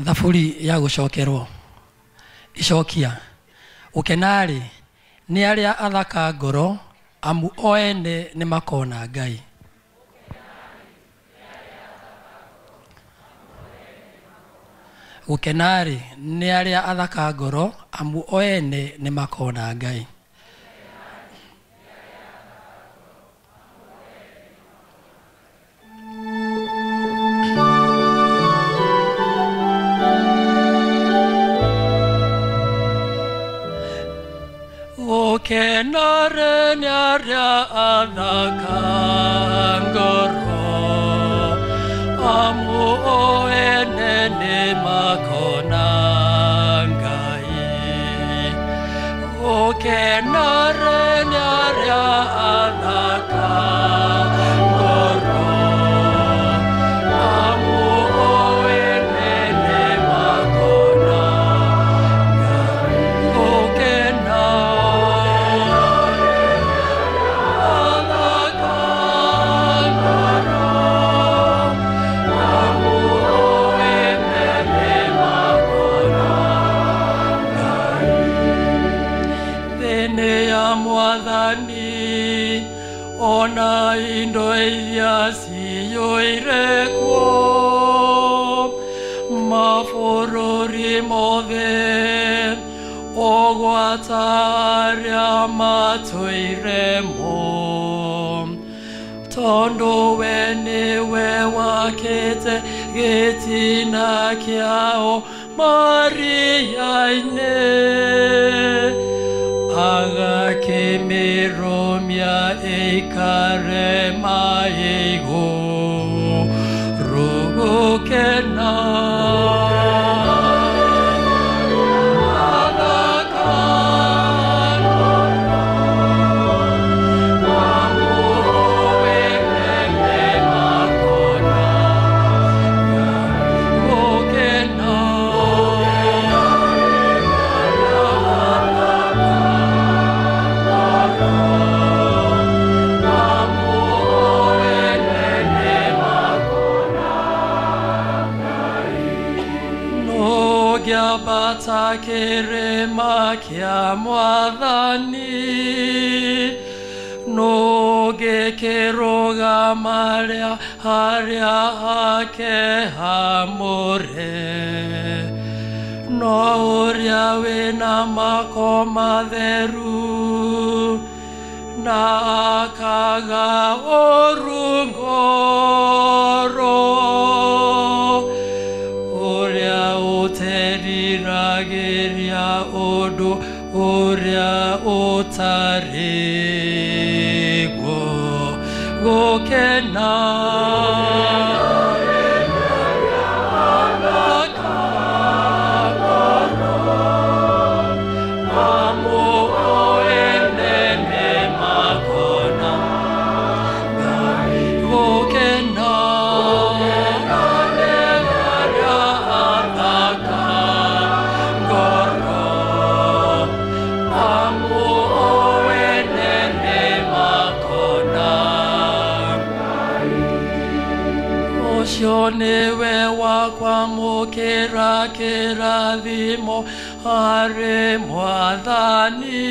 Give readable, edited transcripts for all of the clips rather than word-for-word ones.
Thaburi ya gũcokerwo. Icokia. Gũkena-rĩ, nĩ arĩa athaka ngoro, amu o ene nĩ makona Ngai. Gũkena-rĩ, nĩ arĩa athaka ngoro, amu o ene nĩ makona Ngai. Gũkena-rĩ, nĩ arĩa athaka ngoro, amu o ene nĩ makona Ngai. Gũkena-rĩ, nĩ arĩa athaka ngoro, amu o ene nĩ makona Ngai. Gũkena athaka ngoro, amu o ene nĩ makona Ngai. Thĩ nĩ ya Mwathani, ona indo iria ciyũire kuo, mabũrũri mothe, o gwata arĩa matũire mo. Tondũ we nĩwe wakĩte gĩtina kĩao maria-inĩ, agakĩmĩrũmia ĩikare maigũrũ. Gũkena athaka ngoro, amu o ene nĩ makona Ngai. Gũkena athaka ngoro, amu o ene nĩ makona Ngai. Nũngĩambata kĩrĩma kĩa Mwathani, nũngĩkĩrũgama harĩa hake hamũre, no ũrĩa wĩna mako matheru na akaga ũru ngoro, ũrĩa ũteriragĩria ũndũ ũrĩa ũtarĩ guo. Gũkena athaka ngoro, amu o ene nĩ makona Ngai. Gũkena nĩ arĩa athaka ngoro, amu o ene nĩ makona Ngai. Ũcio nĩwe wakwamũkĩra kĩrathimo harĩ Mwathani,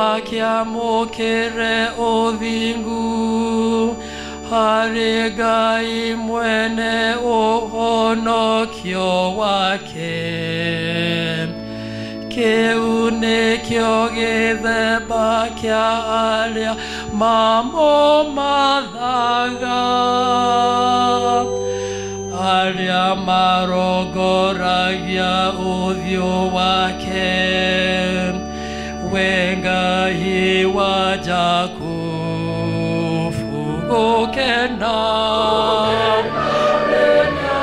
akĩamũkĩre ũthingu harĩ Ngai mwene ũhonokio wake. Kĩu nĩkĩo gĩthemba kĩa arĩa mamũmathaga, arĩa marongoragia ũthiũ wake, we Ngai wa Jakubu. Gũkena nĩ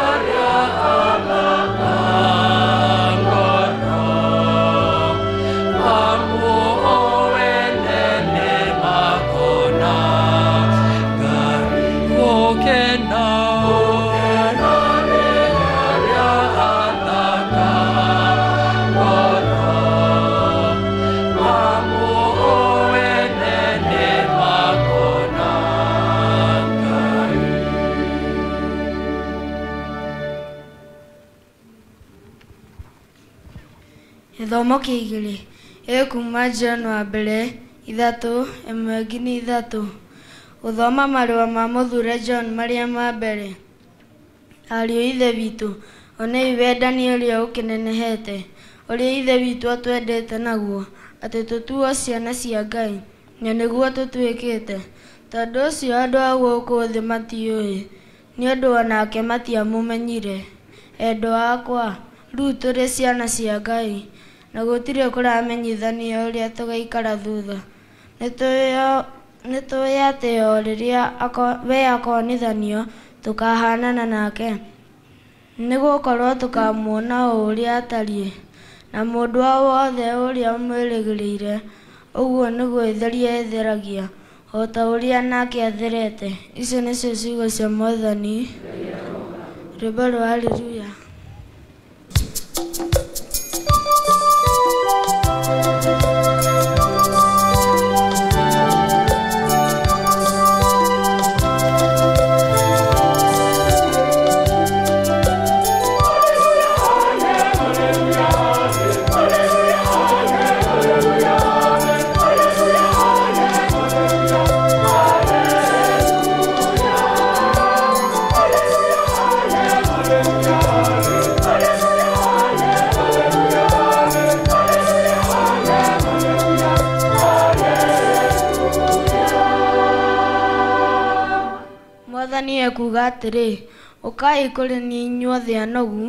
arĩa athaka ngoro, amu o ene nĩ makona Ngai. Gũkena nĩ arĩa athaka ngoro, amu o ene nĩ makona Ngai. Gĩthomo kĩa igĩrĩ ĩ kuma John wa mbere 3:1-3. Gũthoma marũa ma mũthure John marĩa ma mbere. Ariũ a Ithe witũ, onei wendani ũrĩa ũkĩnenehete, ũrĩa Ithe witũ atwendete naguo, atĩ tũtuo ciana cia Ngai, na nĩguo tũtuĩkĩte. Tondũ ũcio andũ a gũkũ thĩ matiũĩ, nĩ ũndũ o nake matiamũmenyire. Endwa akwa, rĩu tũrĩ ciana cia Ngai, na gũtirĩ kũramenyithanio ũrĩa tũgaikara thutha. Nĩtũĩ atĩ o rĩrĩa we akonithanio, tũkahaanana nake, nĩgũkorwo tũkamuona o ũrĩa atariĩ. Na mũndũ o wothe ũrĩa ũmwĩrĩgĩrĩire, ũguo nĩguo ĩtheria ĩtheragia, o ta ũrĩa nake atherete. Icio nĩcio ciugo cia Mwathani. Rwĩmbo rwa Haleluya. Mwathani ekuuga atĩrĩ, ũkai kũrĩ niĩ inyuothe anogu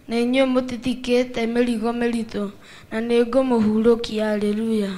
na inyuĩ mũtitikĩte mĩrigo mĩritũ, na nĩngũmũhurũkia. Haleluya.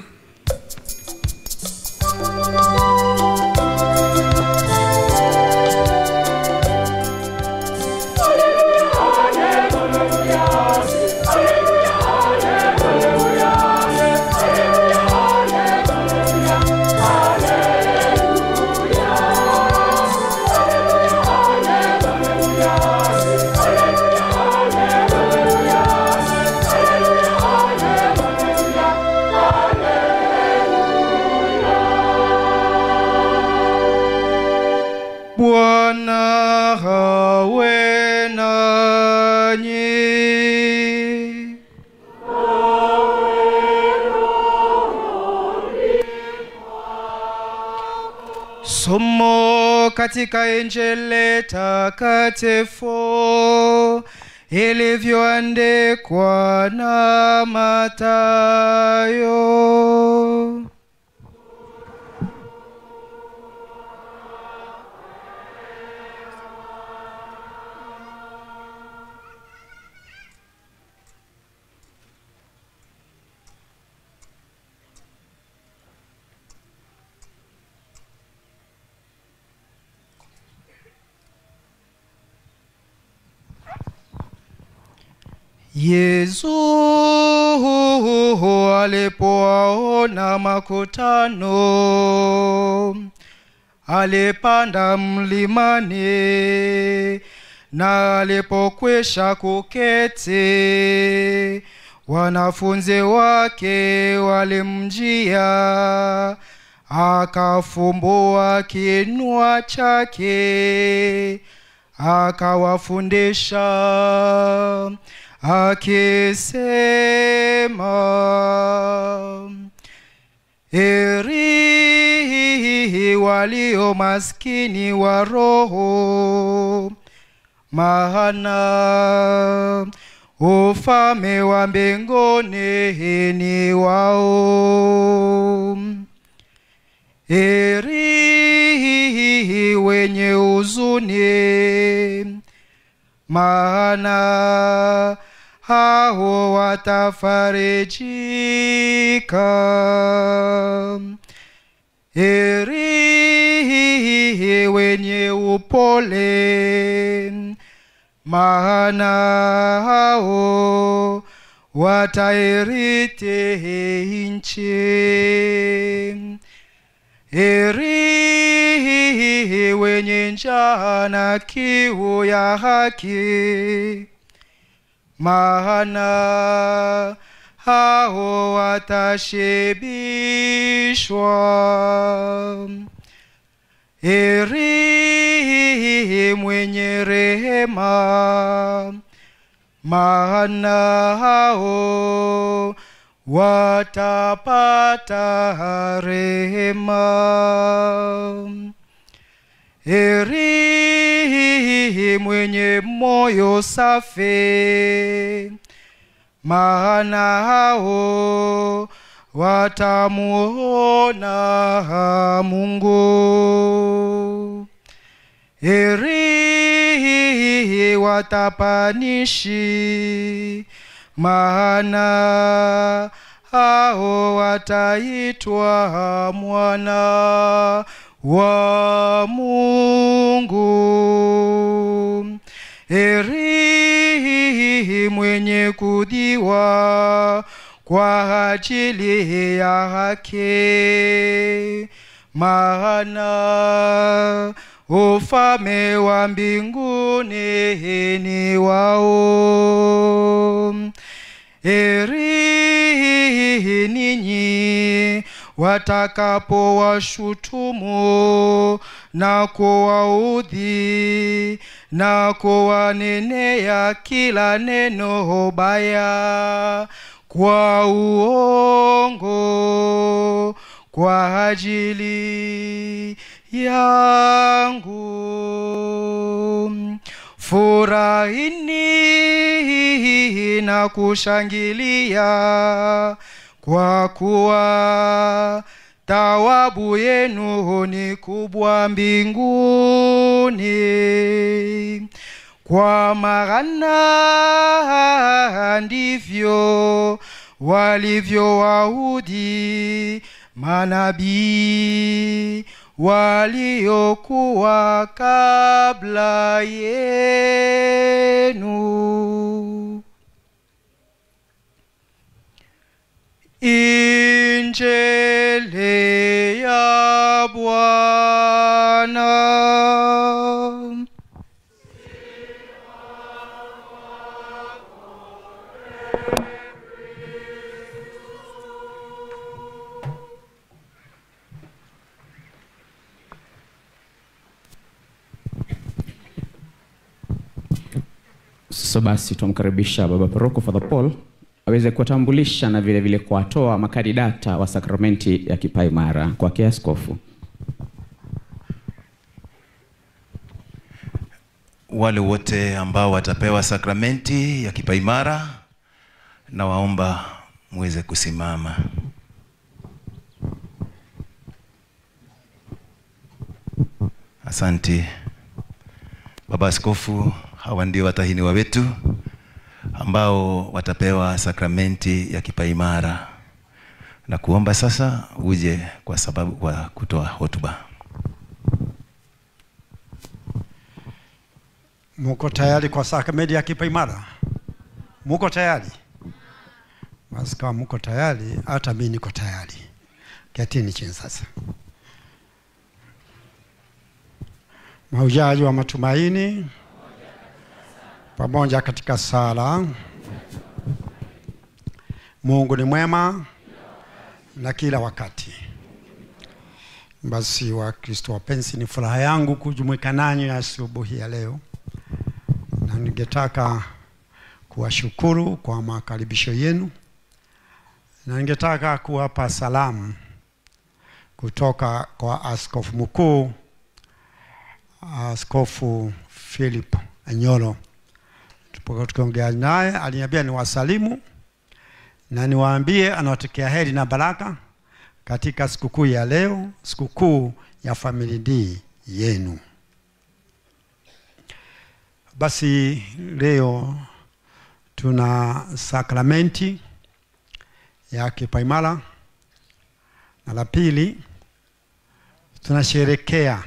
Bwana awe nanyi. Somo katika Injili takatifu ilivyoandikwa na Mathayo. Yesu alipowaona makutano, alipanda mlimani, na alipokwisha kuketi, wanafunzi wake walimjia. Akafumbua kinywa chake, akawafundisha akisema, heri walio maskini wa roho, maana ufalme wa mbinguni ni wao. Heri wenye huzuni, maana hao watafarijika. Heri wenye upole, maana hao watairithi nchi. Heri wenye njaa na kiu ya haki, maana hao watashibishwa. Heri mwenye rehema, maana hao watapata rehema. Heri mwenye moyo safi, maana hao watamuona Mungu. Heri watapanishi, maana hao wataitwa mwana wa Mungu. Heri mwenye kudhiwa kwa ajili ya haki, maana ufalme wa mbinguni ni wao. Heri ninyi watakapowashutumu na kuwaudhi na kuwanenea kila neno baya kwa uongo kwa ajili yangu. Furahini na kushangilia, kwa kuwa thawabu yenu ni kubwa mbinguni. Kwa maana ndivyo walivyowaudhi manabii waliokuwa kabla yenu. Injili ya Bwana. Sasa basi tumkaribisha Baba Paroko Father Paul aweze kuwatambulisha na vile vile kuwatoa makandidata wa sakramenti ya kipaimara kwa kiaskofu. Wale wote ambao watapewa sakramenti ya kipaimara, na waomba muweze kusimama. Asante Baba Askofu. Hawa ndio watahiniwa wetu ambao watapewa sakramenti ya kipaimara, na kuomba sasa uje kwa sababu kwa kutoa hotuba. Muko tayari kwa sakramenti ya kipaimara? Muko tayari? Basi kama muko tayari, hata mimi niko tayari. Ketini chini sasa. Mahujaji wa matumaini pamoja katika sala. Mungu ni mwema na kila wakati. Basi wa Kristo wapenzi, ni furaha yangu kujumuika nanyi asubuhi ya leo, na ningetaka kuwashukuru kwa makaribisho yenu, na ningetaka kuwapa salamu kutoka kwa Askofu Mkuu, Askofu Philip Anyolo. Tulipokuwa tukiongea naye aliniambia niwasalimu na niwaambie anawatakia heri na baraka katika sikukuu ya leo, sikukuu ya Family Day yenu. Basi leo tuna sakramenti ya kipaimara, na la pili tunasherehekea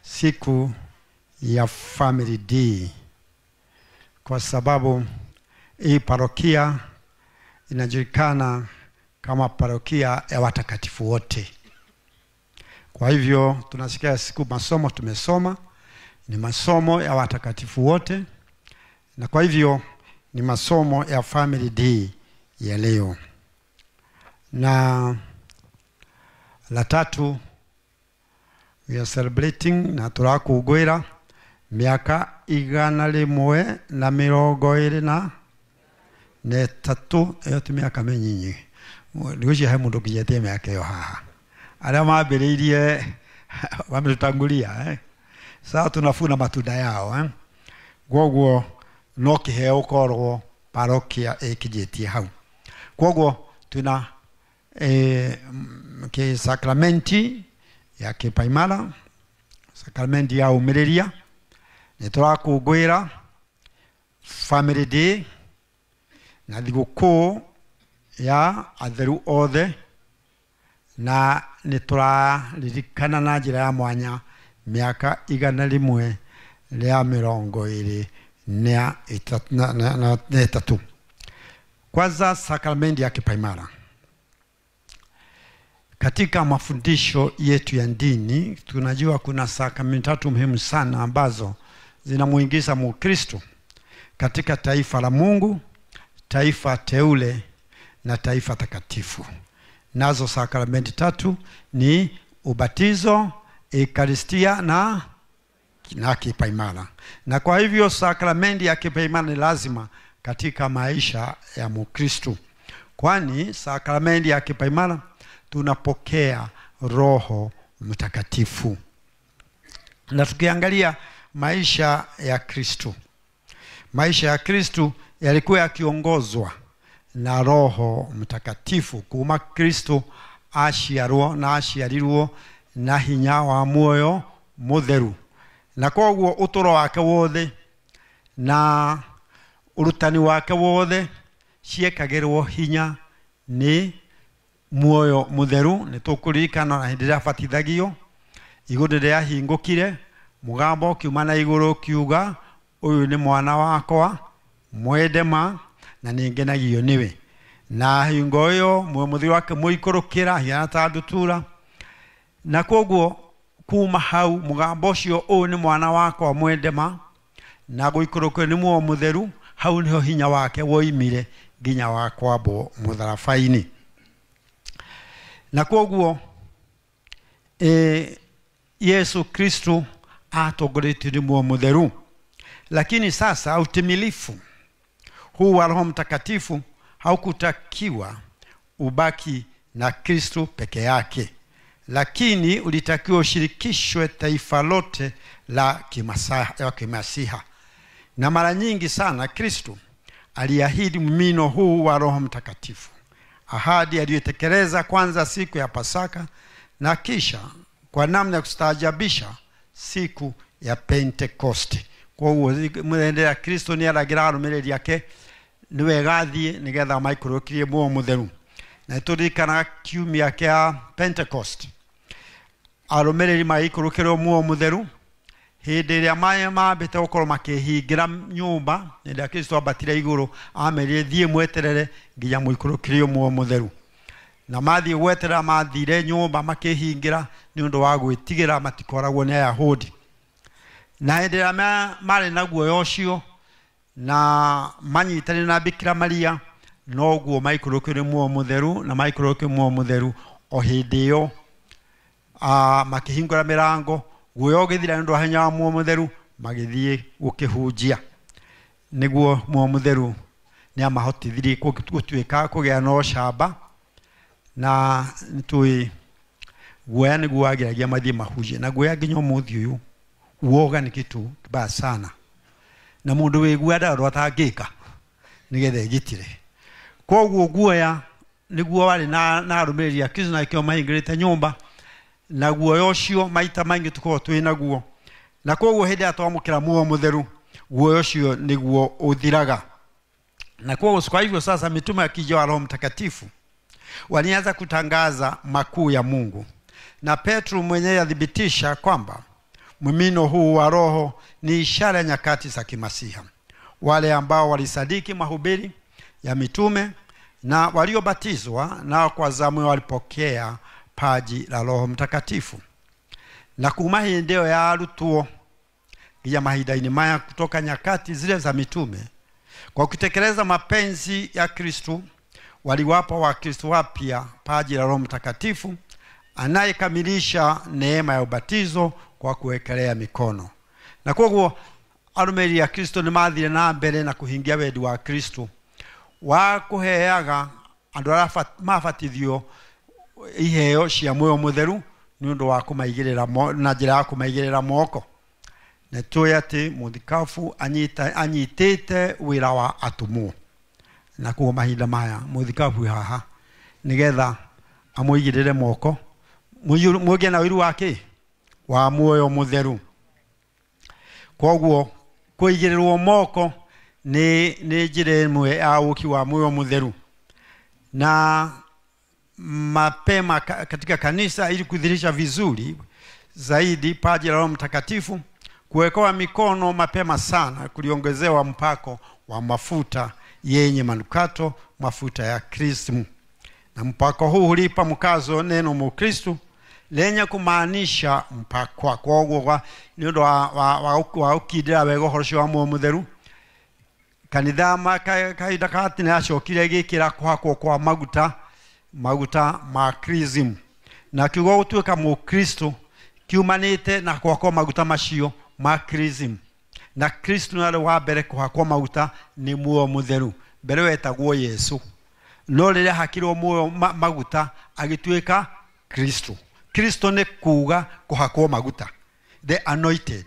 siku ya Family Day, kwa sababu hii parokia inajulikana kama parokia ya watakatifu wote. Kwa hivyo tunasikia siku masomo tumesoma ni masomo ya watakatifu wote, na kwa hivyo ni masomo ya Family Day ya leo. Na la tatu, we are celebrating na turakugwira miaka 123 ĩyo ti mĩaka mĩnyinyi. Ngwĩciria he mũndũ ũkinyĩtie mĩaka ĩyo haha, arĩa mambĩrĩirie wametutangulia, Sasa tunafuna matunda yao, Kwoguo no kĩheo ũkorwo parokia ĩkinyĩtie hau. Kwoguo tuna sakramenti ya kipaimara, sakramenti ya umĩrĩria, nĩ tũrakũngũĩra Family Day na thigũkũ ya atheru othe, na nĩ tũraririkana na njĩra ya mwanya mĩaka 123. Kwanza, sakramenti ya kipaimara. Katika mafundisho yetu ya dini tunajua kuna sakramenti tatu muhimu sana ambazo zinamuingiza Mkristo katika taifa la Mungu, taifa teule na taifa takatifu. Nazo sakramenti tatu ni ubatizo, Ekaristia na kipaimara. Na kwa hivyo sakramenti ya kipaimara ni lazima katika maisha ya Mkristo, kwani sakramenti ya kipaimara tunapokea Roho Mtakatifu. Na tukiangalia maisha ya Kristo, maisha ya Kristo yalikuwa yakiongozwa na Roho Mtakatifu. Kuma Kristo aciarwo na aciarirwo na hinya wa muoyo mutheru, na koguo uturo wake wothe na urutani wake wothe ciekagirwo hinya ni muoyo mutheru. Ni tukuririkana na hindi abatithagio iguru rĩahingũkire, mũgambo ũkiuma na igũrũ ũkiuga, ũyũ nĩ mwana wakwa mwende ma na nĩngenagio nĩwe. Na hingo ĩyo muoyo mũtheru wake mũikũrũkĩra hiana ta ndutura. Na koguo kuma hau mũgambo ũcio, ũyũ nĩ mwana wakwa mwende ma na gũikũrũkio nĩ muoyo mũtheru, hau nĩho hinya wake woimire nginya wa kwambwo mũtharaba-inĩ. Na koguo Yesu Kristo atongoretio ni muoyo mutheru. Lakini sasa utimilifu huu wa Roho Mtakatifu haukutakiwa ubaki na Kristo peke yake, lakini ulitakiwa ushirikishwe taifa lote la kimasiha. Na mara nyingi sana Kristo aliahidi mimino huu wa Roho Mtakatifu, ahadi aliyotekeleza kwanza siku ya Pasaka na kisha kwa namna ya kustaajabisha siku ya Pentekoste. Kwa hiyo muthenya Kristo ni aragira arũmĩrĩri ake nĩ wega athiĩ nĩgetha maikũrũkirie muoyo mũtheru. Na tũririkanaga kiumia kĩa Pentecost, arũmĩrĩri magĩikũrũkĩrwo muoyo mũtheru hĩndĩ ĩrĩa mambĩte gũkorwo makĩhingĩra nyũmba. Hĩndĩ ĩrĩa Kristo ambatire igũrũ amerire thiĩ mweterere nginya mũikũrũkĩrio muoyo mũtheru. Na mathiĩ gweterera mathire nyũmba makĩhingĩra nĩ ũndũ wa gwĩtigĩra matikoragwo nĩ Ayahudi. Na hĩndĩ ĩrĩa marĩ na guoya ũcio na manyitanĩire na Bikira Maria, noguo maikũrũkĩrio muoyo mũtheru na maikũrũkĩrio muoyo mũtheru o hĩndĩ ĩyo makĩhingũra mĩrango, guoya ũgĩthira nĩ ũndũ wa hinya wa muoyo mũtheru, magĩthiĩ gũkĩhunjia. Nĩguo muoyo mũtheru nĩ amahotithirie gũtuĩka kũgĩa na ũcamba, na nĩtũĩ guoya nĩguo wagiragia mathiĩ mahunjie. Na guoya nginya ũmũthĩ ũyũ, uoga ni kitu kibaya sana, na mũndũ wĩ guoya ndarĩ ũndũ atangĩka nĩgetha egitire. Koguo guoya nĩguo warĩ na arũmĩrĩri a Kristo, na nĩkĩo mahingĩrĩte nyũmba, na guoya ũcio maita maingĩ tũkoragwo twĩ naguo. Na koguo hĩndĩ ĩrĩa twamũkĩra muoyo mũtheru, guoya ũcio nĩguo ũthiraga. Na kwa hivyo sasa mitume akijaa Roho Mtakatifu walianza kutangaza makuu ya Mungu, na Petro mwenyewe athibitisha kwamba mimino huu wa Roho ni ishara ya nyakati za kimasiha. Wale ambao walisadiki mahubiri ya mitume na waliobatizwa nao kwa zamu walipokea paji la Roho Mtakatifu. Na kuma hĩndĩ ĩyo ya arutwo nginya mahinda-inĩ maya, kutoka nyakati zile za mitume, kwa kutekeleza mapenzi ya Kristo waliwapa Wakristo wapya paji la Roho Mtakatifu anayekamilisha neema ya ubatizo kwa kuwekelea mikono. Na koguo Arũmĩrĩri a Kristo nĩ mathire na mbere na kũhingia wendi wa Kristo wa kũheaga andũ arĩa mabatithio iheo cia muoyo mũtheru nĩ ũndũ wa kũmaigĩrĩra na njĩra ya kũmaigĩrĩra moko. Nĩ tũĩ atĩ mũthikabu anyitĩte wĩra wa atũmwo, na koguo mahinda maya mũthikabu haha nĩgetha amũigĩrĩre moko mũgĩe na ũiru wa kĩ wa muoyo mũtheru. Koguo kũigĩrĩrwo moko nĩ njĩra ĩmwe ya ũki wa muoyo mũtheru. Na mapema katika kanisa ili kudhihirisha vizuri zaidi paji la Roho Mtakatifu, kuwekewa mikono mapema sana kuliongezewa mpako wa mafuta yenye manukato, mafuta ya krismu. Na mpako huu hulipa mkazo neno Mkristo lenye kumaanisha mpakwa. Koguo nĩ ũndũ wa ũkindĩra wega ũhoro ũcio wa muoyo mũtheru, kanitha kahinda ka tene yacokire ĩgĩkĩra kũhakwo kwa maguta ma krism. Na kiugo gũtuĩka Mũkristo kiumanĩte na kũhakwo maguta macio ma krism. Na Kristo nĩarĩ wa mbere kũhakwo maguta nĩ muoyo mũtheru. Mbere wetagwo Yesu, no rĩrĩa hakirwo muoyo maguta agĩtuĩka Kristo. Kristo nĩ kuga kũhakwo maguta, the anointed.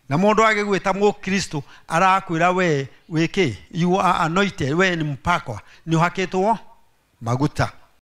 Na mũndũ agĩgwĩta Mũkristo arakwĩra we wĩkĩ, you are anointed, we ni mpakwa, nĩ ũhakĩtwo maguta.